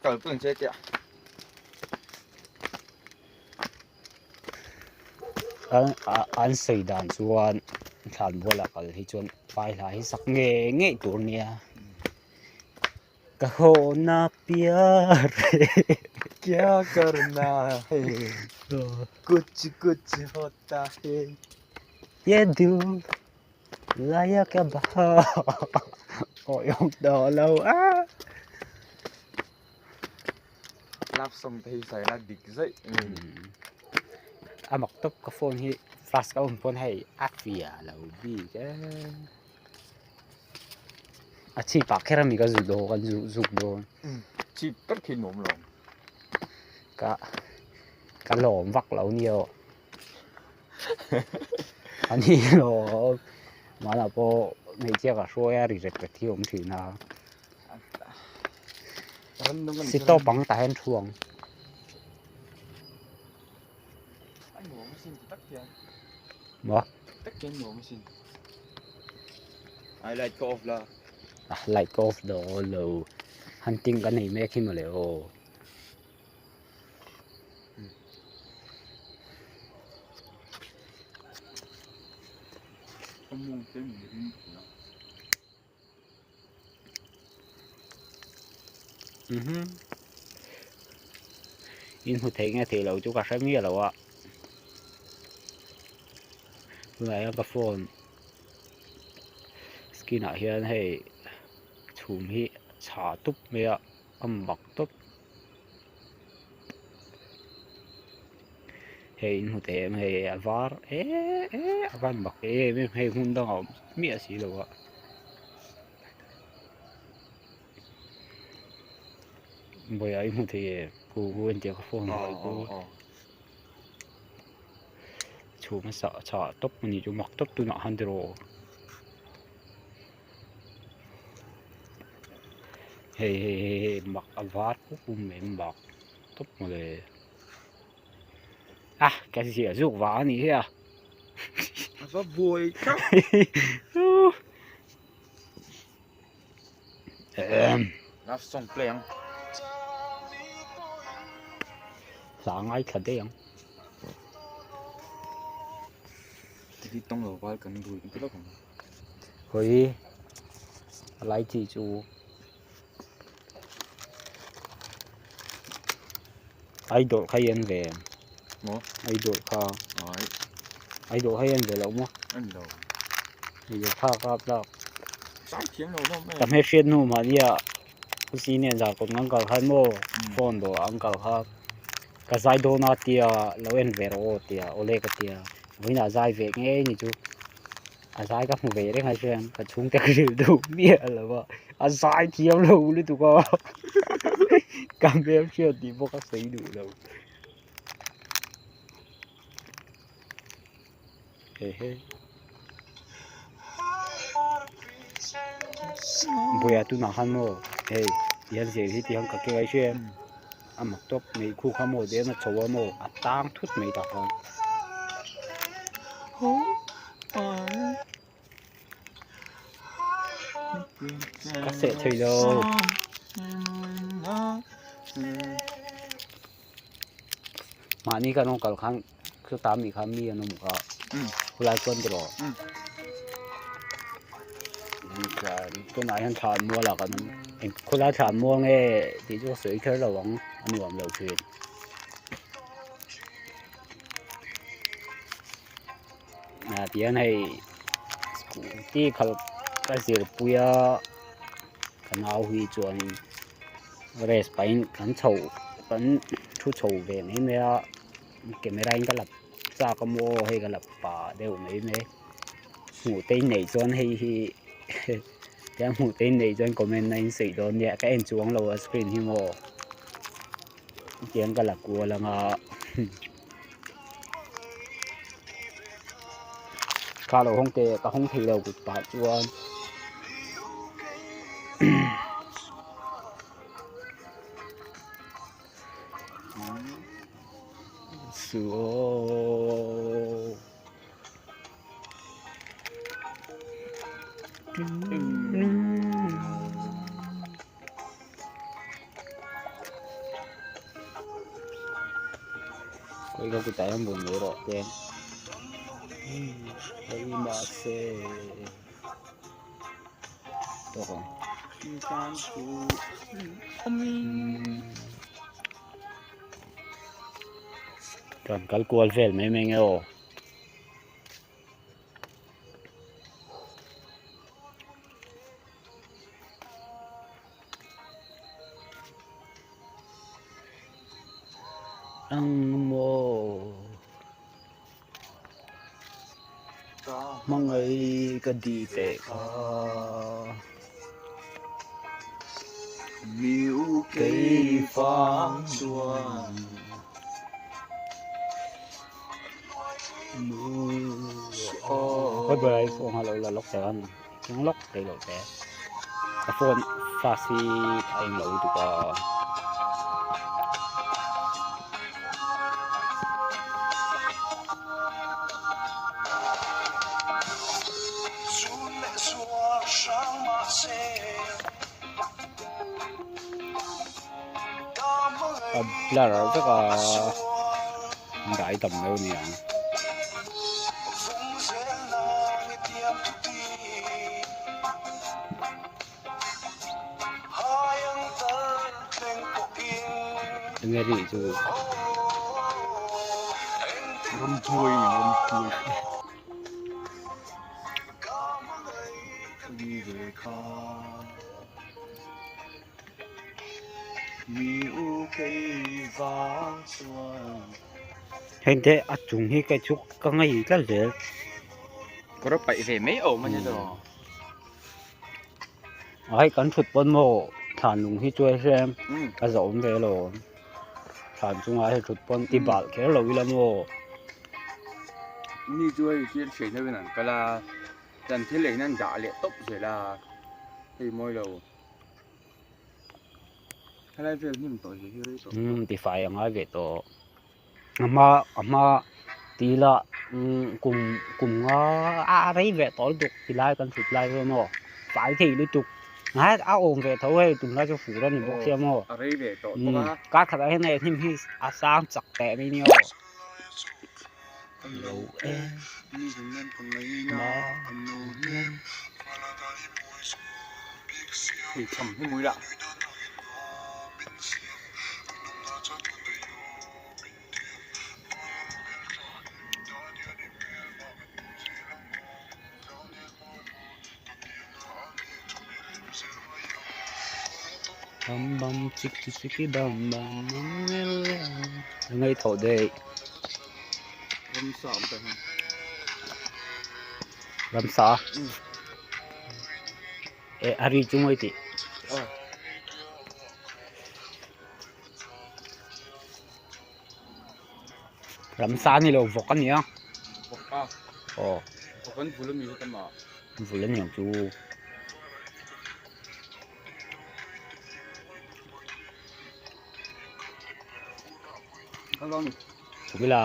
Kalpui ang che tia. An sawi dan chuan thlan bualah kal hi chuan vai hla hi sak ngei ngei tur nia ka haw na piar kya karna hai kuch kuch hota hai ye dil laya ka bahar awi awm tawh lo a. Love song te hi sawi la dik zaih mai ni. A mak tawp ka phone hi flash ka on pawn hei a fiah lo bik e. A chhip ah kher ami ka zu dawn ka zu zuk dawn. Chhip tak khi nuam lo. Ka ka lawm vak lo nia aw. A ni lawm mahna pawh hmeichhia ka hruai a ri rek rek hi a awm thin a. Si tawp ang tah hian thu ang. Maw? Ah light ka off dawn lo. Hunting ka nei mek hi mawle aw. In hmu theih nge theih loh chu ka hre miah lo a tunah hian ka phone screen ah hian hei chhum hi chhah tup mai a a mak tawp hei in hmu theih em hei a var em em a van mak em em hei hmun dangah a awm miah si lo a. Bawiah i hmu thei em ku ku entir ka phone ah ku chhum a sah chhah tawp a nih chu mak tawp tunah khan tiraw hei hei hei hei mak a var pawp mai mak tawp mawle a ka ziah zuk vang a nih hi a. A va buai thlap. Love song play ang. Hla ngaithla daih ang. Titi tawng lo val kan rui kan ti lawk ang. Hawi a lai chi chu Idol kha i en ve em? Maw? Idol kha. Ai. Idol kha i en ve lo maw? En lo. Idol kha ka tlak. Zai thiam lo hlawm em. Ka hmelhriat hnu mahnia U Si nen zah kawt an kal khan maw phone dawh an kal kha ka zai dawn a tia lo en ve rawh aw tia awle ka tia vawiinah zai ve ngei ni chu a zai ka hmu ve reng a chuan ka chhungte ka hrilh duh miah lo a a zai thiam lo lutuk a ka hmelhriat tih pawh ka sawi duh lo. Buaia tunah khan maw hei tihian zir hi tihian ka keu a hria em a mak tawp mai khu kha maw tia a chho a maw a tang thut mai tah khan. Ka seh thei lo. Mahni kan awm kal khan chuta mi kha mi an awm kha khulai chuan tiraw tunah hian thla an mual ah kan awm khulai thla an mual nge tih chu ka sawi kher lo ang a nuam lo thin. Ah tihian hei scooty khalh ka zirpui a ka nau hi chuanin race pahin kan chho kan thu chho ve mai mai a camera in ka la chak a maw hei ka la pah deuh mai mai hmuh te in neih chuan hei hi tiang hmuh te in neih chuan comment a in sawi dawn nia ka en chuang lo a screen hi maw tiang ka la kual ang a. Kha lo hawng teh ka hawng thei lo kut pah chuan su aw. Hei ka kutah hian bun mai rawh tlem hei mahse tawk ang. Kan kal kual vel mai mai nge aw. Ang maw hmangaih ka di teh kha kei fang chuan Chiang lawk thei lo te ka phone flash hi a eng lo lutuk a. A blur vek a dai tam deuh a ni ang. Enge ri chu Ramhuai ni ramhuai. Heng te a chung hi kei chu ka ngei tlat zel. Kawr a paih ve mai awm a ni tawh. A hei kan thut pawn maw thlan lung hi chuai hrem a zawh awm ve alawm. Thlan chungah hei thut pawn ti bal kher lo ila maw. Mi chu hei thil hriat deuhin an kal a, kan thil eiin an dah leh tawp zel a, hei mawi lo. Helai vel hnim tawh hi hi rei tawh. Umm tifai a ngai ve tawh. A hma a hma ti ila kum kum nga a rei ve tawh lutuk ti lai kan thut lai chu maw fai thei lutuk ngai a awm ve tho hei tunlai chu fur a ni bawk sia maw A rei ve tawh bawk a. Kar khatah hian hei hnim hi a sang chak teh mai nia aw. Lo e Hei tham hi mui lah. Bam bam chiki chiki bam bam Ngaih thawh daih. Ramsa awm ta hian. Ramsa? E a ri chu ngawi tih. Ramsa ni lo vawk a nia. Vawk a. Aw. Vawk an vul a mi hi tam a. Vul a niang chu. Chhuk ila.